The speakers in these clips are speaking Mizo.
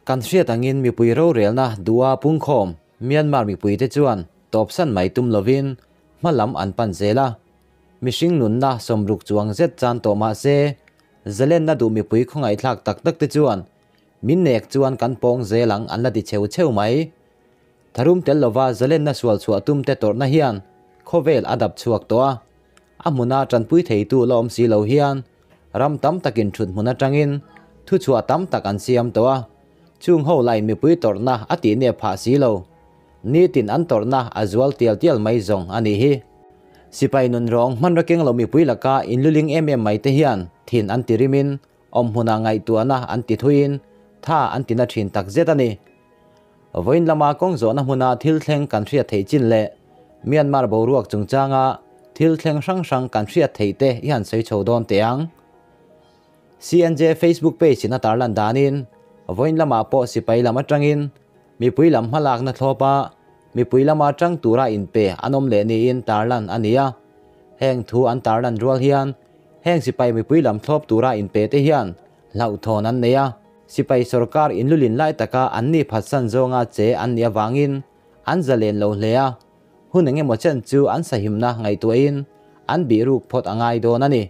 Kan hriat angin mipui rorelna duha pungkhawm Myanmar mipuite chuan tawpsan mai tum lovin hma lam an pan zel a. Mihring nunna 60 chuang zet chan tawh mah se, zalenna duh mipui khawngaihthlak tak tak te chuan min nek chuan kan pawng zel ang an la ti cheu cheu mai. Tharum tel lova zalenna sual chhuah tum te tawrhna hian khawvel a dap chhuak tawh a, a hmuna tanpui theitu la awm si lo hian ram tam takin thut hmun atangin thuchhuah tam tak an siam tawh a, chung ho lain mipui tawrhna a tih nep phah si lo. Nitin an tawrhna a zual tial tial mai zawng a nih hi. Sipai nun rawng hman rakeng lo mipui laka inluling em em mai te hian thin an ti rimin awm hmuna ngaihtuahna an ti thuiin tha an ti na thin tak zet a ni. Vawiin lama kawng zawhna hmuna thil thleng kan hriat theih chin leh Myanmar boruak chungchanga thil thleng hrang hrang kan hriat theih te i han sawi chho dawn teh ang. CNJ Facebook page in a tarlan danin vawiin lamah pawh sipai lam atangin mipui lam hmalakna thlawpa mipui lama tang tura inpe an awm leh niin tarlan a ni a. Heng thu an tarlan rual hian heng sipai mipui lam thlawp tura inpe te hian hlauhthawn an nei a. Sipai sorkar inlulin lai taka an ni phatsan zawnga che an nih avangin an zalen lo hle a, hun engemaw chen chu an sahimna ngaihtuahin an bihruk phawt a ngai dawn a ni.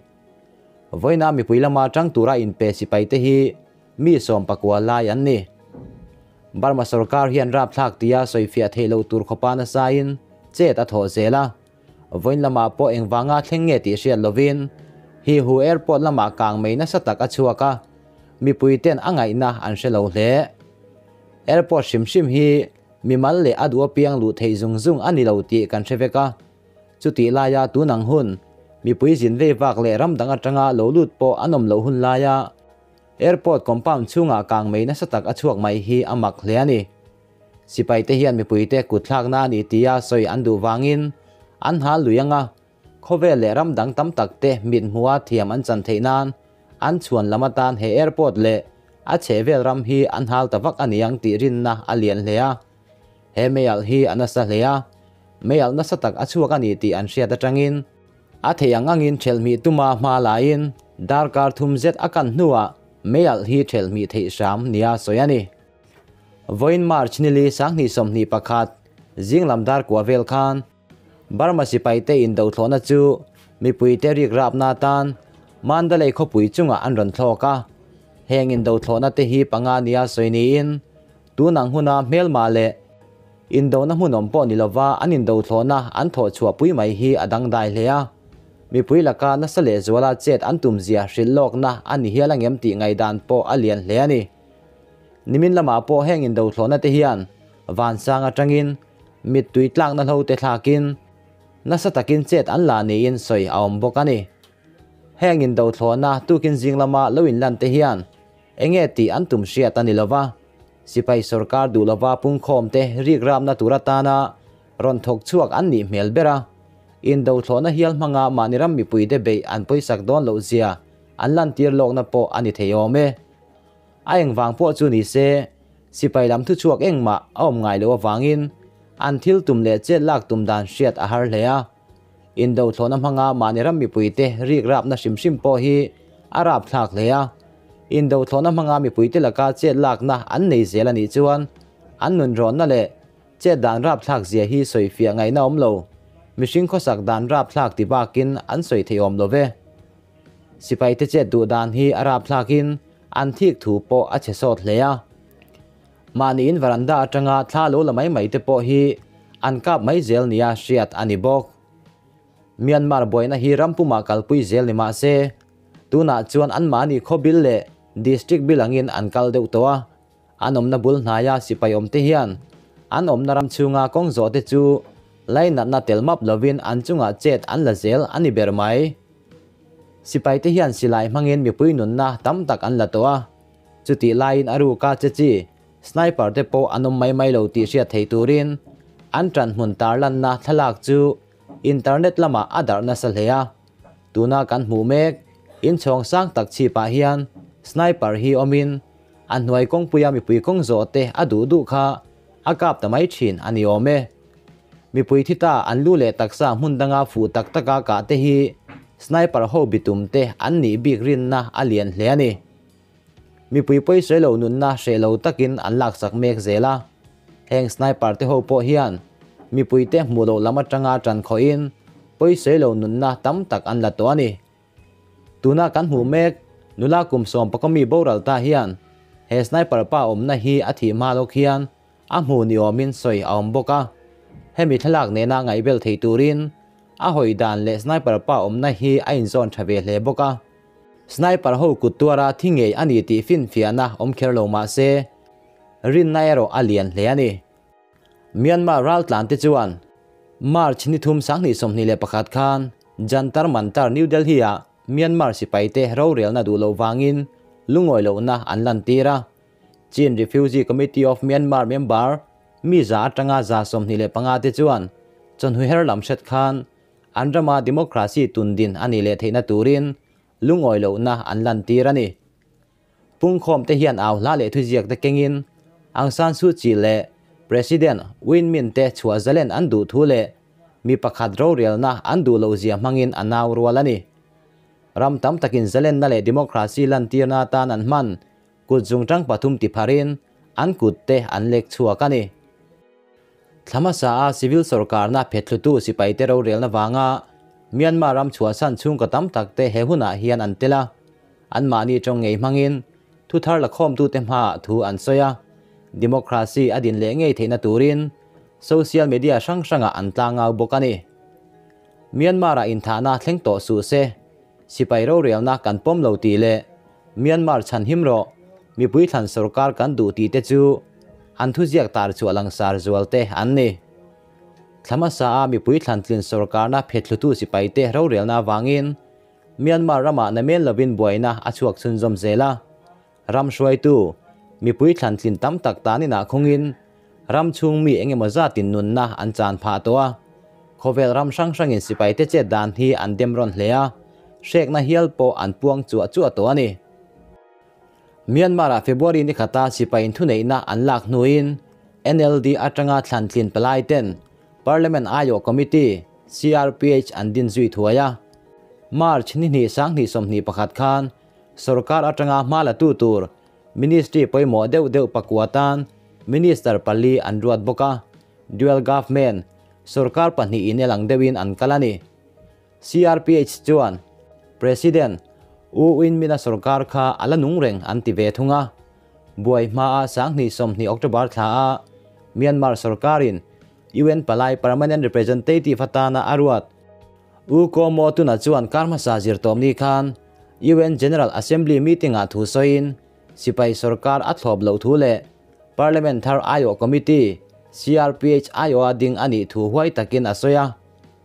Vawiina mipui lama tang tura inpe sipai te hi mi 19 lai an ni. Burma sorkar hian rapthlak tia sawifiah theih loh tur khawpa nasain chet a thawh zel a, vawiin lamah pawh engvanga thleng nge tih hriat lovin hi hu airport lamah kang mei nasa tak a chhuak a, mipui ten a ngaihna an hre lo hle. Airport hrim hrim hi mimal leh a duh apiang luh theih zung zung a ni lo tih kan hre vek a, chutih laia tunang hun mipui zin vei vak leh ram dang atanga lo lut pawh an awm loh hun laia airport compound chhungah kang mei nasa tak a chhuak mai hi a mak hle a ni. Sipai te hian mipui te kut thlakna a ni tia sawi an duh vangin an hal lui anga khawvel leh ram dang tam tak te mit hmua thiam an chan theih nan an chhuan lam atan he airport leh a chhehvel ram hi an hal ta vak a ni ang tih rinna a lian hle a. He meialh hi a nasa hle a, meialh nasa tak a chhuak a ni tih an hriat atangin a thei ang angin thelhmih tuma hma laiin darkar thum zet a kan hnuah meialh hi thelhmih theih hram nia sawi a ni. Vawiin March nili 2021 zinglam dar kua vel khan Burma sipai te indothlawhna chu mipui te rik rapna atan Mandalay khawpui chungah an rawn thlawk a. Heng indothlawhna te hi panga nia sawi niin tunang huna hmelma leh indona hmun awm pawh ni lova an indothlawhna an thawh chhuahpui mai hi a dangdai hle a. Mipui laka nasa leh zuala chet an tum zia hrilh lawkna a ni hial angem tih ngaihdan pawh a lian hle a ni. Nimin lamah pawh heng indothlawhna te hian vansang atangin mittui tlakna hlo te thlakin nasa takin chet an la niin sawi a awm bawk a ni. Heng indothlawhna tukin zing lama lo inlan te hian enge tih an tum hriat a ni lova, sipai sorkar duh lova pungkhawm te rik rapna tur atana rawn thawk chhuak an nih hmel ber a, indothlawhna hial hmanga mahni ram mipui te beih an pawisak dawn loh zia an lantir lawkna pawh a ni thei awm e. A engvang pawh chu ni se, sipai lam thuchhuak engmah a awm ngai loh avangin an thil tum leh chet lak tum dan hriat a har hle a. Indothlawhna hmanga mahni ram mipui te rik rapna hrim hrim pawh hi a rap thlak hle a. Indothlawhna hmanga mipui te laka chet lakna an nei zel a nih chuan an nun rawnna leh chet dan rap thlak zia hi sawifiah ngaihna awm lo. Mihring khawsak dan rap thlak ti bakin an sawi thei awm lo ve. Sipai te chet duh dan hi a rap thlakin an thik thu pawh a che sawt hle a. Mahni in veranda atanga thla lo la mai mai te pawh hi an kap mai zel nia hriat a ni bawk. Myanmar buaina hi rampuma kalpui zel ni mah se, tunah chuan an mahni khawbil leh district bil angin an kal deuh tawh a. An awmna bul hnaia sipai awm te hian an awmna ram chhunga kawng zawh te chu lainatna tel map lovin an chungah chet an la zel a ni ber mai. Sipai te hian silai hmangin mipui nunna tam tak an la tawh a, chutih laiin a ruka che chi sniper te pawh an awm mai mai lo tih hriat thei turin an ṭan hmun tarlanna thlalak chu internet lamah a darh nasa hle a. Tuna kan hmuh mek inchhawng sang tak chhipah hian sniper hi awmin a hnuai kawngpuia mipui kawng zawh te a duh duh kha a kap ta mai thin a ni awm e. Mipui thi ta an lu leh taksa hmun danga fuh tak taka kah te hi sniper ho bitum te an nih bik rinna a lian hle a ni. Mipui pawisawi lo nunna hreh lo takin an laksak mek zel a. Heng sniper te ho pawh hian mipuite hmuh loh lam atanga tan khawhin pawisawi lo nunna tam tak an la tawh a ni. Tuna kan hmuh mek nula kum sawmpakaw mi boral ta hian he sniper pa awmna hi a thih hma lawk hian a hmu ni awmin sawi a awm bawk a. Hemi thlalak nena ngaihbel thei turin a hawi dan leh sniper pa awmna hi a inzawn tha ve hle bawk a. Sniper ho kut tuara thi ngei a ni tih finfiahna awm kher lo mah se, rinna erawh a lian hle a ni. Myanmar raltlan te chuan March ni thum 2021 khan Jantar Mantar New Delhi ah Myanmar sipaite rorelna duh loh vangin lungawi lohna an lantir a. Chin Refugee Committee of Myanmar member mi za atanga 125 te chuan chawhnu her lam hret khan an rama democracy tundin a nih leh theihna turin lungawi lohna an lantir a ni. Pungkhawm te hian au hla leh thuziak te kengin Aung San Suu Kyi leh President Win Myint te chhuah zalen an duh thu leh mi pakhat rorelna an duh loh zia hmangin a nau rual a ni. Ram tam takin zalenna leh democracy lantirna atan an hman kut zungtang pathum ti pharin an kut te an lek chhuak a ni. Thla hmasa a civil sorkarna phetthlutu sipaite rorelna vanga Myanmar ram chhuahsan chhungkaw tam tak te he hunah hian an tel a. Anmahni tawng ngei hmangin thuthar lakhawmtute hmaah thu an sawi a. Democracy a din leh ngei theihna turin social media hrang hrangah an tlangau bawk a ni. Myanmar-ah inthahna thleng tawh suh se, sipai rorelna kan pawm lo tih leh Myanmar chhan him rawh, mipui thlan sorkar kan duh tih te chu an thuziak tar chhuah langsar zual te an ni. Thla hmasa a mipui thlan tlin sorkarna phethlutu sipaite rorelna avangin Myanmar ramah namel lovin buaina a chhuak chhunzawm zel a. Ram hruaitu, mipui thlan tlin tam tak tanin ah khungin ram chhung mi eng emaw zatin nunna an chan phah tawh a. Khawvel ram hrang hrangin sipaite chet dan hi an dem rawn hle a, hrekna hial pawh an puang chuah chuah tawh a ni. Myanmar-ah February ni khata sipain thuneihna an lak hnuin NLD atanga thlan tlin palai ten Parliament Aiawh Committee, CRPH, an din zui thuai a. March ni hnih 2021 khan sorkar atanga hma la tu tur Ministry pawimawh deuh deuh pakua tan Minister pali an ruat bawk a. Dual Government, sorkar pahnih in elang deuhin an kal a ni. CRPH chuan President U Win Myint-a sorkar kha a la nung reng an ti ve thung a. Buai hmaa 2020 October thla a Myanmar sorkarin UN palai Permanent Representative atana a ruat U Ko Maw Tun-a chuan kar hmasa zirtawm ni khan UN General Assembly meeting-ah thu sawiin sipai sorkar a thlawp loh thu leh Parliament thar aiawh Committee, CRPH, aiawha ding a nih thu huai takin a sawi a.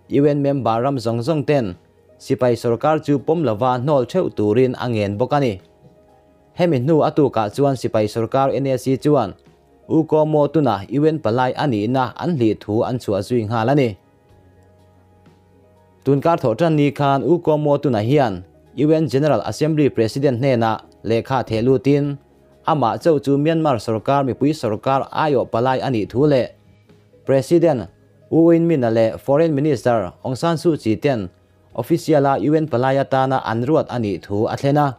UN member ram zawng zawng ten sipai sorkar chu pawm lova hnawl theuh turin a ngen bawk a ni. Hemi hnu a tukah chuan sipai sorkar NAC chuan U Ko Maw Tun-a UN palai a nihna an hlih thu an chhuah zui nghal a ni. Tunkar thawh tan ni khan U Ko Maw Tun-a hian UN General Assembly President hnenah lehkha theh lutin amah chauh chu Myanmar sorkar mipui sorkar aiawh palai a nih thu leh President U Win Myint-a leh Foreign Minister Aung San Suu Kyi ten official-a UN palai atana an ruat a nih thu a thlen a.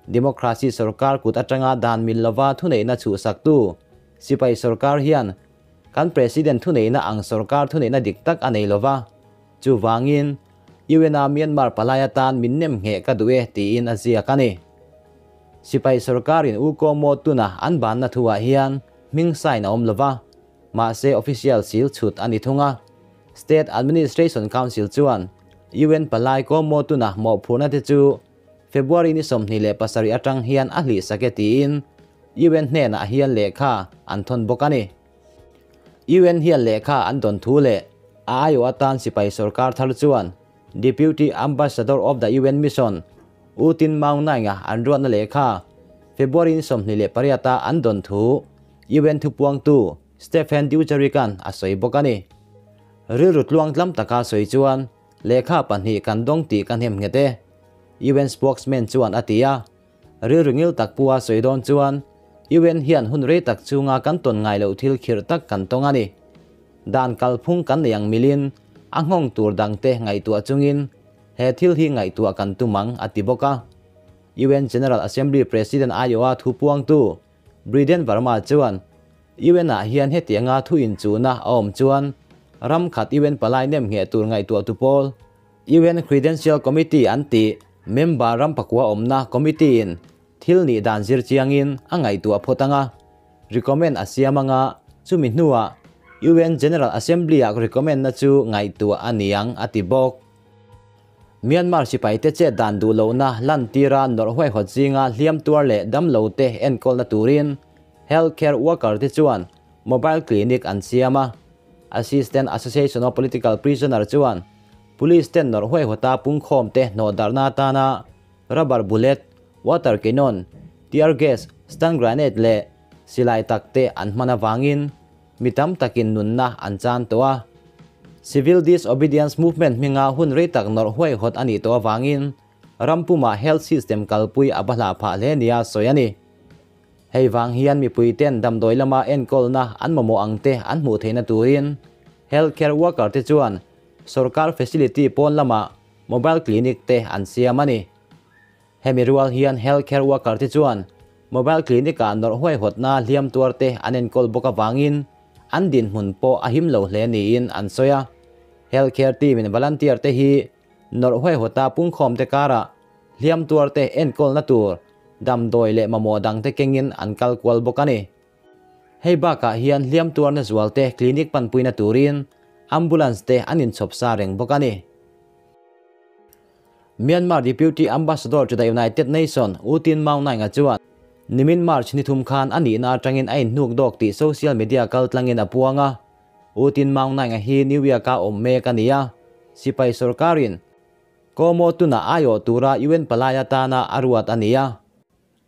Democracy sorkar kut atanga dan mil lova thuneihna chhuhsaktu sipai sorkar hian kan President thuneihna ang sorkar thuneihna dik tak a nei lova, chuvangin UN-a Myanmar palai atan min nem ngheh ka duh e tiin a ziak a ni. Sipai sorkarin U Ko Maw Tun-a an banna thuah hian hming sign a awm lova, mahse official sil chhut a ni thung a. State Administration Council chuan UN palai Ko Maw Tun-a mawhphurhna te chu February ni 27 atang hian a hlih sak e tiin UN hnenah hian lehkha an thawn bawk a ni. UN hian lehkha an dawn thu leh a aiawh atan sipai sorkar thar chuan Deputy Ambassador of the UN Mission U Tin Maung Naing-a an ruatna lehkha February ni 28-a an dawn thu UN thupuangtu Stephen Dujarric-a'n a sawi bawk a ni. Rilru tluang tlam taka sawi chuan lehkha pahnih kan dawng tih ka hnem nghet e, UN spokesman chuan a ti a. Rilru ngil tak pua sawi dawn chuan UN hian hun rei tak chunga kan tawn ngai loh thil khirh tak kan tawng a ni. Dan kalphung kan nei ang milin a nghawng tur dangte ngaihtuah chungin he thil hi ngaihtuah kan tum ang a ti bawk a. UN General Assembly President aiawha thu puangtu Briden Varma chuan UN-ah hian hetianga thu inchuhna a awm chuan ram khat UN palai nem ngheh tur ngaihtuahtu pawl UN Credential Committee an tih member ram pakua awmna committee-in thil nih dan zir chiangin a ngaihtuah phawt anga recommend a siam anga chumi hnuah UN General Assembly-ah recommend-na chu ngaihtuah a ni ang a ti bawk. Myanmar sipaite chet dan duh lohna lantira nawrh huaihawt zinga hliam tuar leh damlote enkawlna turin healthcare worker te chuan mobile clinic an siam a. Assistant Association of Political Prisoner chuan police ten nawrh huaihawta pungkhawm te hnawhdarhna atana rubber bullet, water cannon, tear gas, stun grenade leh silai tak te an hman avangin mi tam takin nunna an chan tawh a. Civil Disobedience Movement hminga hun rei tak nawrh huaihawt a nih tawh avangin ram pumah health system kalpui a bahlah phah hle nia sawi a ni. Hei vang hian mipuiten damdawi lama enkawlna an mamawh ang te an hmuh theihna turin healthcare worker te chuan sorkar facility pawn lamah mobile clinic te an siam a ni. Hemi rual hian healthcare worker te chuan mobile clinic-ah nawrh huaihawtna hliam tuar te an enkawl bawk avangin an dinhmun pawh a him lo hle niin an sawi a. Healthcare team-in volunteer te hi nawrh huaihawta pungkhawm te karah hliam tuar te enkawlna tur damdawi leh mamawh dangte kengin an kal kual bawk a ni. Hei bakah hian hliam tuarna zualte clinic panpuina turin ambulance te an inchhawp sa reng bawk a ni. Myanmar Deputy Ambassador to the United Nation U Tin Maung Naing-a chuan nimin March ni thum khan a nihna atangin a inhnuk dawk tih social media kaltlangin a puang a. U Tin Maung Naing-a hi New York-a awm mek a ni a, sipai sorkarin Komo tuna aiawh tura UN palai atana a ruat a ni a.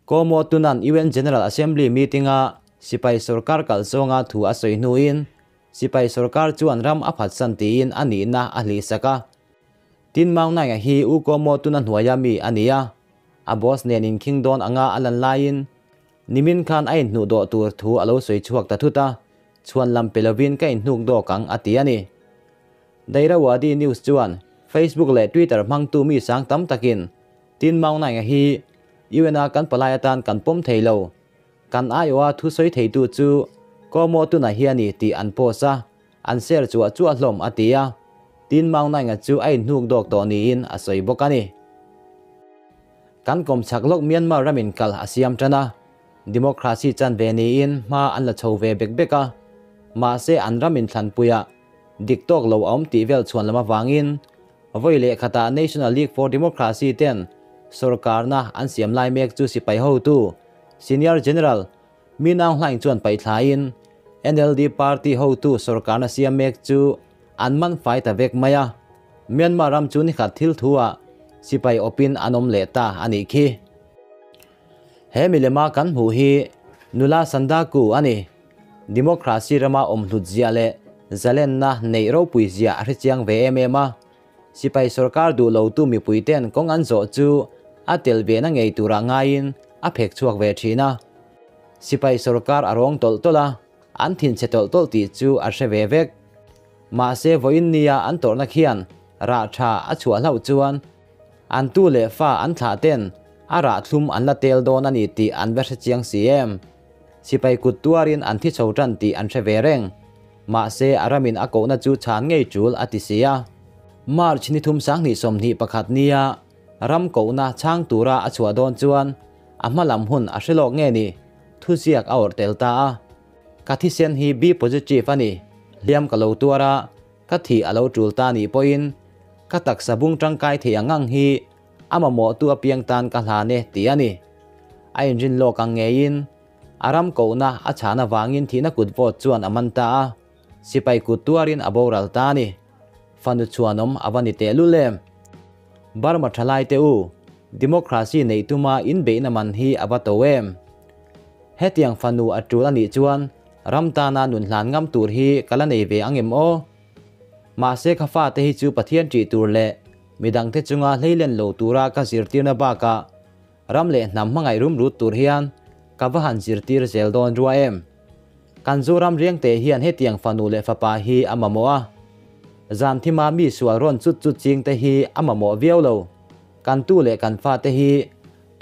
Komo tunan UN General Assembly meeting-a sipai sorkar kal zawnga thu a sawi hnuin sipai sorkar chuan ram a phatsan tiin a nihna a hlihsak a. Tin Maung Naing-a hi U Komo tuna hnuaia mi a ni a, a boss nen inkhing dawn anga a lan laiin nimin khan a inhnuh dawh tur thu a lo sawi chhuak ta thut a, chhuan lam pe lovin ka inhnuk dawk ang a ti a ni. Dairawadi News chuan Facebook leh Twitter hmangtu mi sang tam takin Tin Maung Naing-a hi UN-a kan palai atan kan pawm thei lo, kan aiawha thu sawi theitu chu Komo tuna hi a ni tih an post a, an share chuah chuah hlawm a ti a. Tin Maung Naing-a chu a inhnuk dawk tawh niin a sawi bawk a ni. Kan kawmchhak lawk Myanmar ramin kal a siam tan a, democracy chan ve niin hma an la chho ve bek bek a, mahse an ram inthlanpuiah Dik tawk lo a awm tih vel chhuan lam avangin vawi leh khatah National League for Democracy ten sorkarna an siam lai mek chu sipai hotu Senior General Min Aung Hlaing chuan paihthlaiin NLD party hotu sorkarna siam mek chu an man fai ta vek mai a, Myanmar ram chu nikhat thil thu ah sipai awpin an awm leh ta a nih khi. He milema kan hmuh hi nula Sandaku a ni. Democracy rama awm hlut zia leh zalenna neih ropui zia a hrechiang ve em em a. Sipai sorkar duh lotu mipuiten kawng an zawh chu a tel ve na ngei turah ngaiin a phek chhuak ve thin a. Sipai sorkar a rawng tawlh tawlh a, an thinchhe tawlh tawlh tih chu a hre ve vek. Mahse vawiin nia an tawrhna khian rah tha a chhuah hlauh chuan an tu leh fa an thlah ten a rah thlum an la tel dawn a ni tih an va hrechiang si em. Sipai kut tuarin an thi chho tan tih an hre ve reng. Mahse, a ramin a kohna chu chhan ngei tul a ti si a. March ni thum sanghnih 21 nia ram kohna chhang tura a chhuah dawn chuan a hma lam hun a hre lawk nge ni? Thuziak a awrh tel ta a. Ka thisen hi B positive a ni. Hliam ka lo tuar a, ka thih a lo tul ta nih pawhin ka taksa bung tangkai thei ang ang hi a mamawhtu apiang tan ka hlan e tih a ni. A inrin lawk ang ngeiin a ram kohna a chhan avangin thihna kut vawt chuan a man ta a, sipai kut tuarin a boral ta a ni. Fanu chhuanawm a va ni tehlul em? Burma thalai te u, democracy neih tuma inbeihna man hi a va to em? Hetiang fanu a tul a nih chuan ram tana nun hlan ngam tur hi ka la nei ve ang em aw? Mahse ka fate hi chu Pathian ṭih tur leh midangte chunga hleilen lo tura ka zirtirna bakah ram leh hnam hmangaih rum rut tur hian ka va han zirtir zel dawn rua em? Kan Zoram riangte hian hetiang fanu leh fapa hi a mamawh a. Zan thima mi sual rawn chut chut chingte hi a mamawh viau lo. Kan tu leh kan fate hi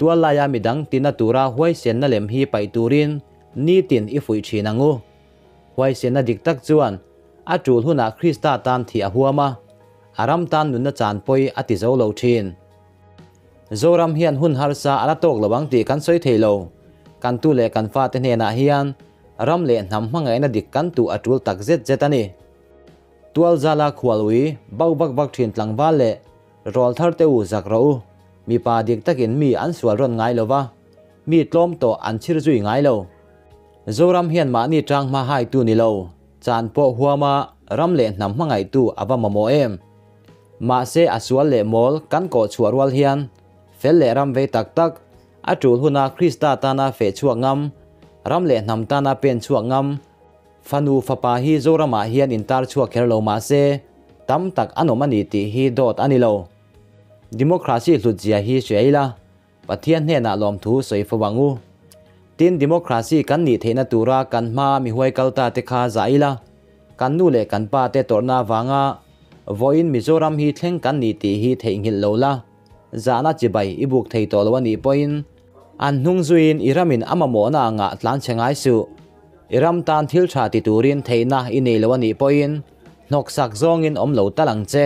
Tuallaia midang tina tura huaisenna lem hi paih turin nitin i fuih thin ang u. Huaisenna dik tak chuan a tul hunah Krista tan thih a huam a, a ram tan nunna chan pawi a ti zo lo thin. Zoram hian hun harsa a la tawk lo ang tih kan sawi thei lo. Kan tu leh kan fate hnenah hian ram leh hnam hmangaihna dik kan tuh a tul tak zet zet a ni. Tualzala khualui bauh vak vak thin tlangval leh rawl thar te u zak rawh u. Mipa dik takin mi an sual rawn ngai lo va, mi tlawm tawh an chhir zui ngai lo. Zoram hian mahni tang hma haitu ni lo, chan pawh huama ram leh hnam hmangaihtu a va mamawh em. Mahse a sual leh mawl kan kawh chhuah rual hian fel leh ram vei tak tak, a tul huna Krista tana feh chhuak ngam, ram leh hnam tana pen chhuak ngam, fanu fapa hi Zoramah hian intar chhuak kher lo mahse tam tak an awm a ni tih hi dawt a ni lo. Democracy hlutzia hi hria ila, Pathian hnenah lawmthu sawi fo ang u. Tin, democracy kan nih theihna tura kan hmaa mi huai kal ta te kha zah ila, kan nu leh kan pa te tawrhna avanga vawiin Mizoram hi thleng kan ni tih hi theihnghilh lo la, zahna chibai i buk thei tawh lo a nih pawhin an hnung zuiin i ramin a mamawhna angah tlan chhe ngai suh. I ram tan thil tha ti turin theihna i nei lo a nih pawhin hnawksak zawngin awm lo tal ang che.